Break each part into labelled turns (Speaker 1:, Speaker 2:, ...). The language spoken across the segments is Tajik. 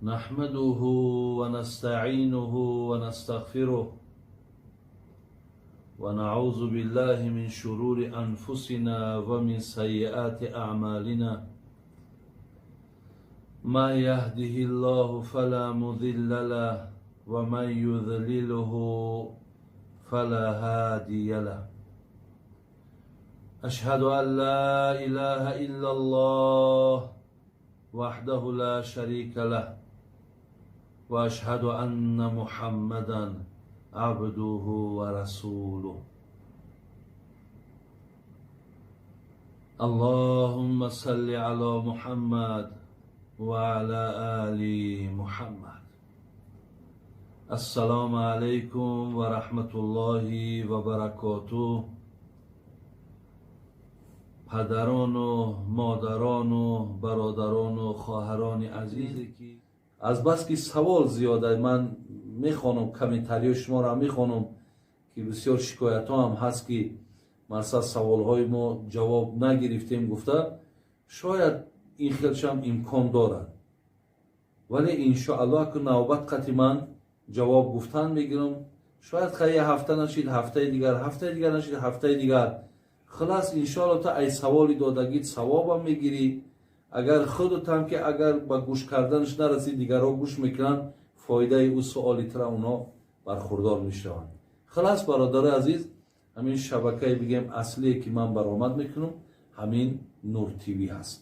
Speaker 1: نحمده ونستعينه ونستغفره ونعوذ بالله من شرور أنفسنا ومن سيئات أعمالنا ما يهده الله فلا مضل له ومن يضلله فلا هادي له أشهد أن لا إله إلا الله وحده لا شريك له وأشهد أن محمدا عبده ورسوله اللهم صل على محمد وعلى آل محمد. السلام عليكم ورحمة الله وبركاته. падарону модарону бародарону хоҳарони азизе ки азбаски савол зиёда, ман мехонам комментариҳои шуморо мехонам ки бисёр шикоятҳо ҳам ҳаст ки масалан саволҳои мо ҷавоб нагирифтем гуфта, шояд ин хелшам имкон дорад, вале иншоаллоҳ ки навбат қати ман ҷавоб гуфтан мегирам. Шояд хай ҳафта нашид, ҳафтаи дигар, ҳафтаи дигар нашид, ҳафтаи дигар. Хулас иншоаллоҳ та ай саволи додагит савобам мегирӣ. Агар худатам ки агар ба гӯш карданаш нарасӣ, дигарҳо гӯш мекунанд, фоидаи ӯ суоли тра оно бархурдор мешаванд. Хулас бародари азиз, ҳамин шабакае бигем аслие ки ман баромад мекунам, ҳамин Нур ТВ ҳаст.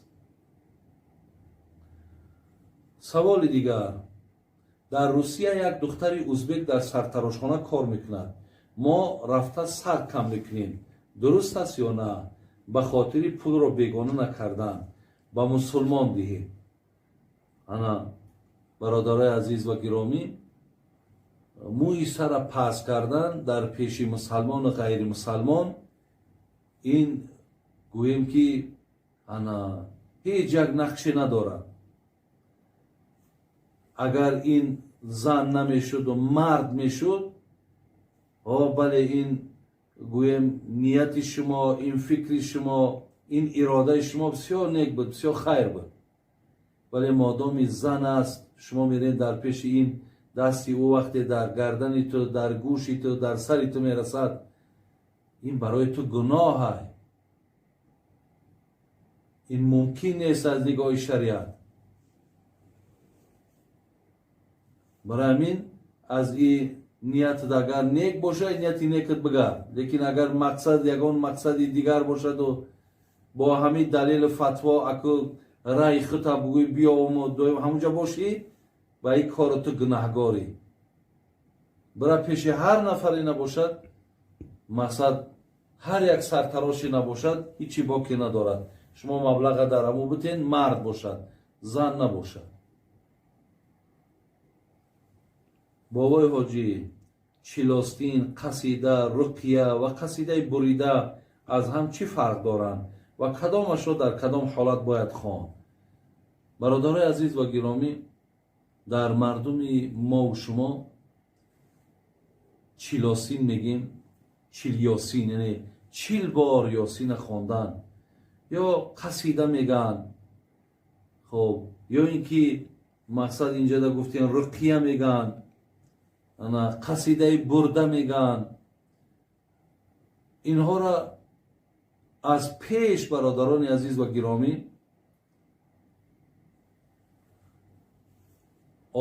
Speaker 1: Саволи дигар: дар Русия як духтари узбек дар сартарошхона кор мекунад. Мо рафта сар кам мекунем, дуруст аст ё на? Ба хотири пулро бегона накардан ба мусулмон диҳем. Ана бародарои азиз ва гиромӣ, мӯи сара пас кардан дар пеши мусалмону ғайримусалмон ин гӯем ки ана ҳеҷ як нақше надорад. Агар ин зан намешуду мард мешуд, о бале, ин гӯем нияти шумо, ин фикри шумо, ин иродаи шумо бисёр нек буд, бисёр хайр буд. Вале модоми зан аст, шумо меред дар пеши ин, дасти ӯ вақте дар гардани ту, дар гӯши ту, дар сари ту мерасад, ин барои ту гуноҳ ай. Ин мумкин нест аз нигоҳи шариат. Барои ҳамин аз ин ниятат агар нек бошад, нияти некат бигард, лекин агар мақсад ягон мақсади дигар бошаду бо ҳамин далелу фатво аку раъи хута бугӯй биёвуму доим ҳамунҷа бошӣ, ба ин кору ту гунаҳгорӣ. Бира пеши ҳар нафаре набошад, мақсад ҳар як сартароше набошад, ҳичи боке надорад. Шумо маблаға дар ҳамун битен, мард бошад, зан набошад. Бобои ҳоҷӣ, чилостин, қасида, руқия ва қасидаи бурида аз ҳам чӣ фарқ доранд ва кадомашро дар кадом ҳолат бояд хонд? Бародарои азиз ва гиромӣ, дар мардуми мову шумо чилосин мегем, чил ёсин, яъне 40 бор ёсина хондан, ё қасида мегӯянд, хоб, ё ин ки мақсад инҷода гуфтем руқия мегӯянд, ана қасидаи бурда мегӯянд. Инҳоро аз пеш бародарони азиз ва гиромӣ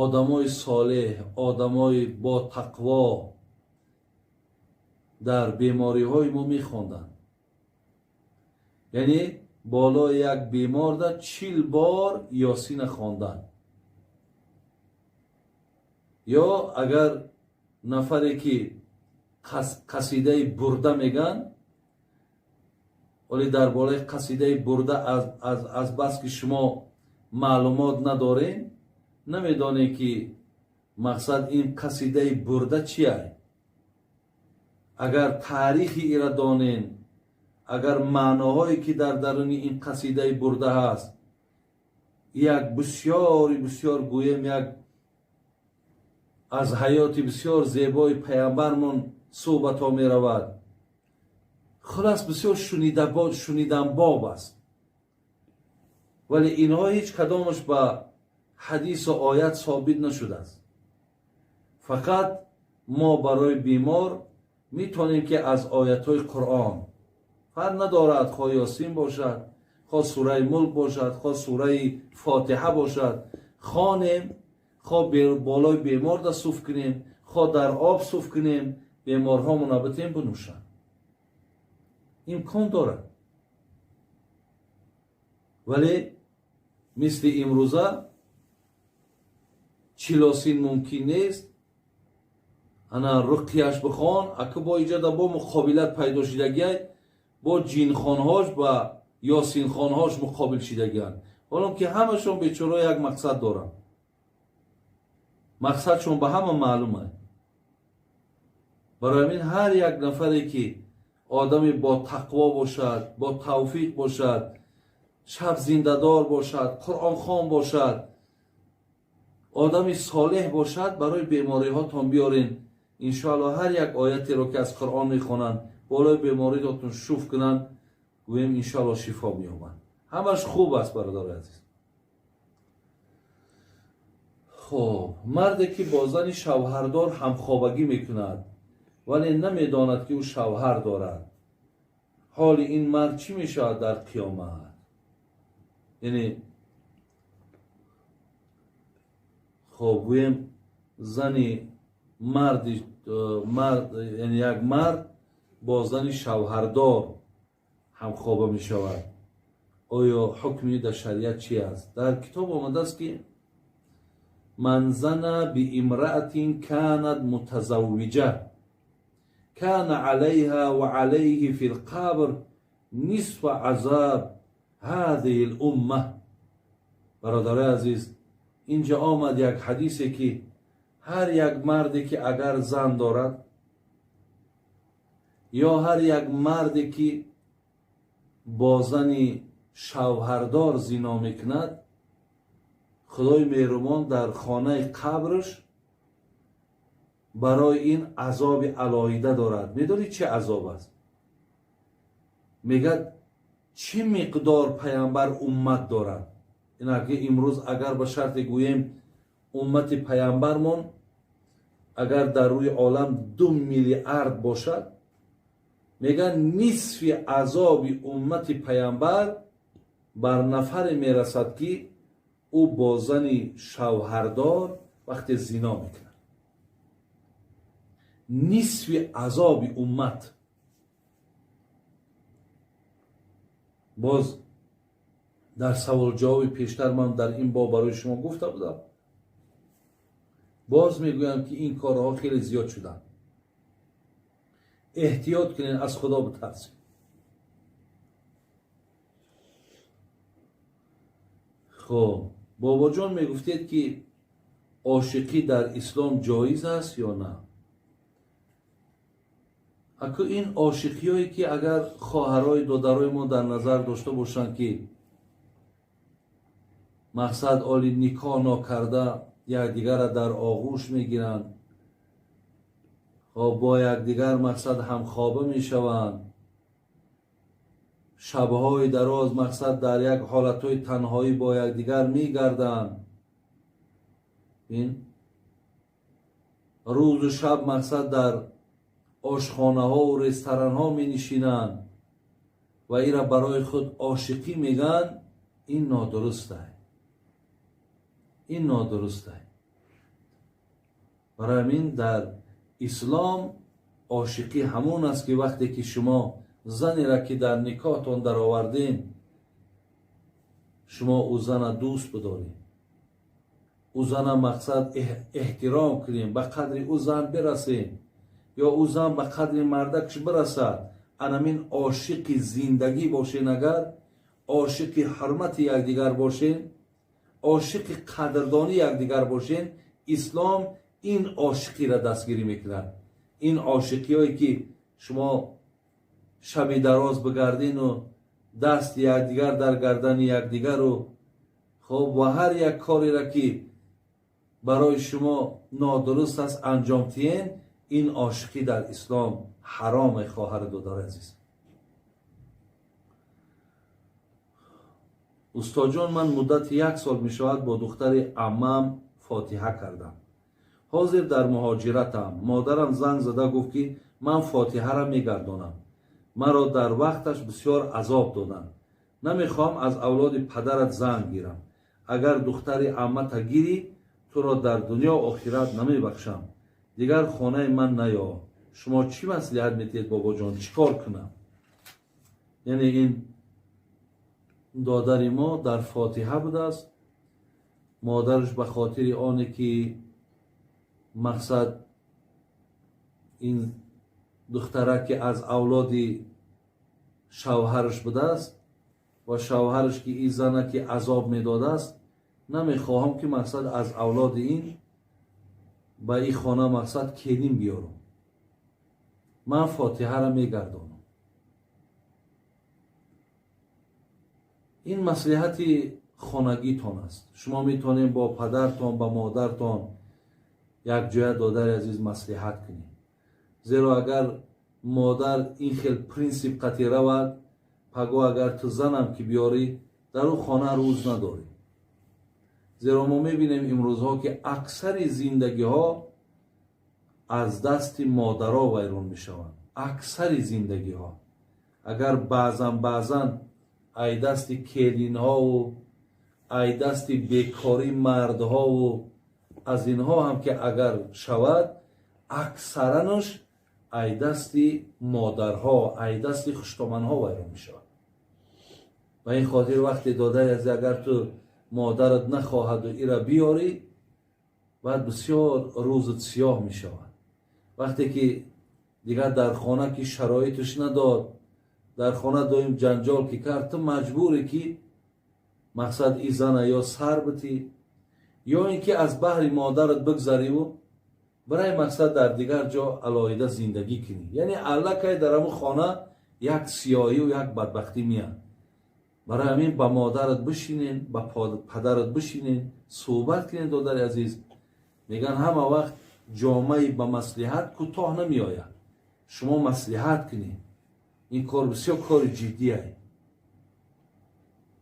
Speaker 1: одамои солеҳ, одамои ботақво дар бемориҳои мо мехонданд. Яъне болои як беморда 40 бор ёсина хонданд. Ё агар нафаре ки қасидаи бурда мегӯянд, вале дар бораи қасидаи бурда аз бас ки шумо маълумот надорем, намедонем ки мақсад ин қасидаи бурда чия. Агар таърихи ира донем, агар маъноҳое ки дар даруни ин қасидаи бурда ҳаст, як бисёри бисёр гӯем як аз ҳаёти бисёр зебои паямбармон суҳбатҳо меравад. Хулас бисёр шуниданбоб аст, вале инҳо ҳеҷ кадомаш ба ҳадису оят собит нашудааст. Фақат мо барои бемор метавонем ки аз оятҳои Қуръон, фарқ надорад, хоҳ Ёсин бошад, хоҳ сураи Мулк бошад, хоҳ сураи Фотиҳа бошад, хонем, хоҳ болои бемор да суф кунем, хоҳ дар об суф кунем, беморҳомона битем бинӯшанд. Имкон дорад. Вале мисли имрӯза чилосин мумкин нест. Ана руқияш бихон, ака бо иҷода бо муқобилат пайдо шидагиай, бо ҷинхонҳош ба ёсинхонҳош муқобил шидагианд. Ҳоло ки ҳамашон бечора як мақсад доранд. Мақсадшон ба ҳама маълум аст. Барои ҳамин ҳар як нафаре ки одаме бо тақво бошад, бо тавфиқ бошад, шаб зиндадор бошад, қуръонхон бошад, одами солеҳ бошад, барои бемориҳотон биёрен. Иншоалло ҳар як оятеро ки аз Қуръон мехонанд, болои бемориҳотон шуф кунанд, гӯем иншоалло шифо меёбанд. Ҳамаш хуб аст, бародари азиз. Хуб, марде ки бо зани шавҳардор ҳамхобагӣ мекунад, вале намедонад ки ӯ шавҳар дорад, ҳоли ин мард чӣ мешавад дар қиёмат? Яъне хоб гӯем зани марди мард, яъне як мард бо зани шавҳардор ҳамхоба мешавад, оё ҳукми дар шариат чи аст? Дар китоб омадааст ки ман зана биимраатин канат мутазаввиҷа кана алайҳа ва алайҳи фи лқабр нисфа азаб ҳазиҳи лумма. Бародарои азиз, инҷа омад як ҳадисе ки ҳар як марде ки агар зан дорад ё ҳар як марде ки бо зани шавҳардор зино мекунад, Худои меҳрубон дар хонаи қабрш барои ин азоби алоҳида дорад. Медонӣ чӣ азоб аст? Мегӯяд чӣ миқдор паямбар уммат дорад. Инаки имрӯз агар ба шарте гӯем уммати паямбармон агар дар рӯи олам 2 миллиард бошад, мегӯянд нисфи азоби уммати паямбар бар нафаре мерасад ки ӯ бо зани шавҳардор вақте зино мекунад. Нисфи азоби уммат. Боз дар саволҷавоби пештар ман дар ин боб барои шумо гуфта будам. Боз мегӯям ки ин корҳо хеле зиёд шуданд. Эҳтиёт кунед, аз Худо битарсед. Хоб, бобоҷон мегуфтед ки ошиқӣ дар ислом ҷоиз аст ё на? Аку ин ошиқиҳое ки агар хоҳарои додарои мо дар назар дошта бошанд ки мақсад оли никоҳ нокарда якдигарро дар оғӯш мегиранд, хоб бо якдигар мақсад ҳамхоба мешаванд, шабҳои дароз мақсад дар як ҳолатҳои танҳоӣ бо якдигар мегарданд, ин рӯзу шаб мақсад дар ошхонаҳову ресторанҳо менишинанд ва инра барои худ ошиқӣ мегӯянд, ин нодуруст аст. Ин нодуруст аст. Барои ҳамин дар ислом ошиқӣ ҳамон аст ки вақте ки шумо занеро ки дар никоҳтон даровардем, шумо ӯ зана дӯст бидоред, ӯ зана мақсад эҳтиром кунем, ба қадри ӯ зан бирасем ё ӯ зан ба қадри мардакш бирасад. Анамин ошиқи зиндагӣ бошен, агар ошиқи ҳурмати якдигар бошен, ошиқи қадрдонии якдигар бошен, ислом ин ошиқиро дастгирӣ мекунад. Ин ошиқиҳое ки шумо шаби дароз бигардену дасти якдигар дар гардани якдигару хоб ва ҳар як кореро ки барои шумо нодуруст аст анҷом диҳен, ин ошиқӣ дар ислом ҳароме, хоҳари додари азиз. Устоджон, ман муддати як сол мешавад бо духтари аммам фотиҳа кардам. Ҳозир дар муҳоҷиратам. Модарам занг зада гуфт, ки ман фотиҳаро мегардонам. Маро дар вақташ бисёр азоб доданд. Намехоҳам аз авлоди падарат зан гирам. Агар духтари аммата гирӣ, туро дар дунё охират намебахшам. Дигар хонаи ман наё. Шумо чӣ маслиҳат медиҳед, бобоҷон, чӣ кор кунам? Яъне ин додари мо дар фотиҳа будааст. Модараш ба хотири оне ки мақсад ин духтарак ки аз авлоди шавҳараш будааст ва шавҳараш ки ин зана ки азоб медодааст, намехоҳам ки мақсад аз авлоди ин ба ин хона мақсад келин биёрам, ман фотиҳаро мегардонам. Ин маслиҳати хонагитон аст. Шумо метавонед бо падартон, ба модартон якҷоя, додари азиз, маслиҳат кунед. Зеро агар модар ин хел принсип қатъи равад, паго агар ту занам ки биёрӣ, дар ӯ хона рӯз надорӣ. Зеро мо мебинем имрӯзҳо, ки аксари зиндагиҳо аз дасти модаро вайрон мешаванд. Аксари зиндагиҳо. Агар баъзан баъзан ай дасти келинҳову ай дасти бекорӣ мардҳову аз инҳо ҳам ки агар шавад, аксаранаш ай дасти модарҳо, ай дасти хуштоманҳо вайрон мешавад. Ба ин хотир вақте, додари азиз, агар ту модарат нахоҳаду ира биёрӣ, баъд бисёр рӯзат сиёҳ мешавад. Вақте ки дигар дар хона ки шароиташ надод, дар хона доим ҷанҷол ки кард, ту маҷбуре ки мақсад и зана ё сар битӣ, ё ин ки аз баҳри модарат бигзариву барои мақсад дар дигар ҷо алоҳида зиндагӣ кунӣ. Яъне аллакай дар ҳамун хона як сиёҳию як бадбахтӣ меяд. Барои ҳамин ба модарат бишинен, ба падарат бишинен, суҳбат кунед, додари азиз. Мегӯянд, ҳама вақт ҷомаи ба маслиҳат кӯтоҳ намеояд. Шумо маслиҳат кунед. Ин кор бисёр кори ҷиддие.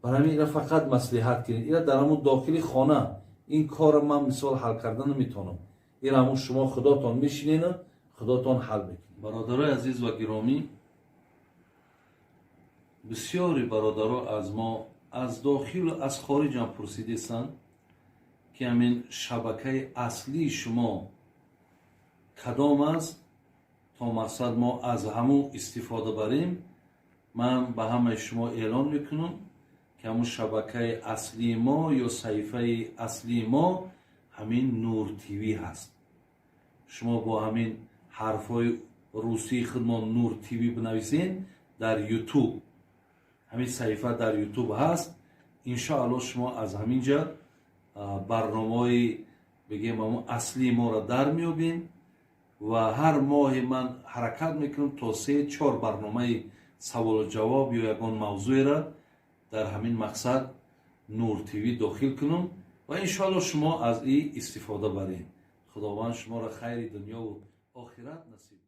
Speaker 1: Барои ҳамин ира фақат маслиҳат кунед. Ира дар ҳамун дохили хона ин корро ман мисол ҳал карда наметавонам. Ира ҳамун шумо худотон мешинену худотон ҳал мекунед. Бародарои азиз ва гиромӣ, бисёри бародаро аз мо аз дохилу аз хориҷам пурсидестанд, ки ҳамин шабакаи аслии шумо кадом аст, то мақсад мо аз ҳамун истифода барем. Ман ба ҳамаи шумо эълон мекунам, ки ҳамун шабакаи аслии мо ё саҳифаи аслии мо ҳамин Нур ТВ ҳаст. Шумо бо ҳамин ҳарфҳои русии худмон Нур ТВ бинависен дар Ютуб, ҳамин саҳифа дар Ютуб ҳаст. Иншоалло, шумо аз ҳамин ҷа барномаҳои бигем ҳамун аслии моро дар меёбем ва ҳар моҳе ман ҳаракат мекунам то 3-4 барномаи саволу ҷавоб ё ягон мавзӯеро дар ҳамин мақсад Нур ТВ дохил кунам ва иншоалло шумо аз ин истифода баред. Худованд шуморо хайри дунёву охират насиб.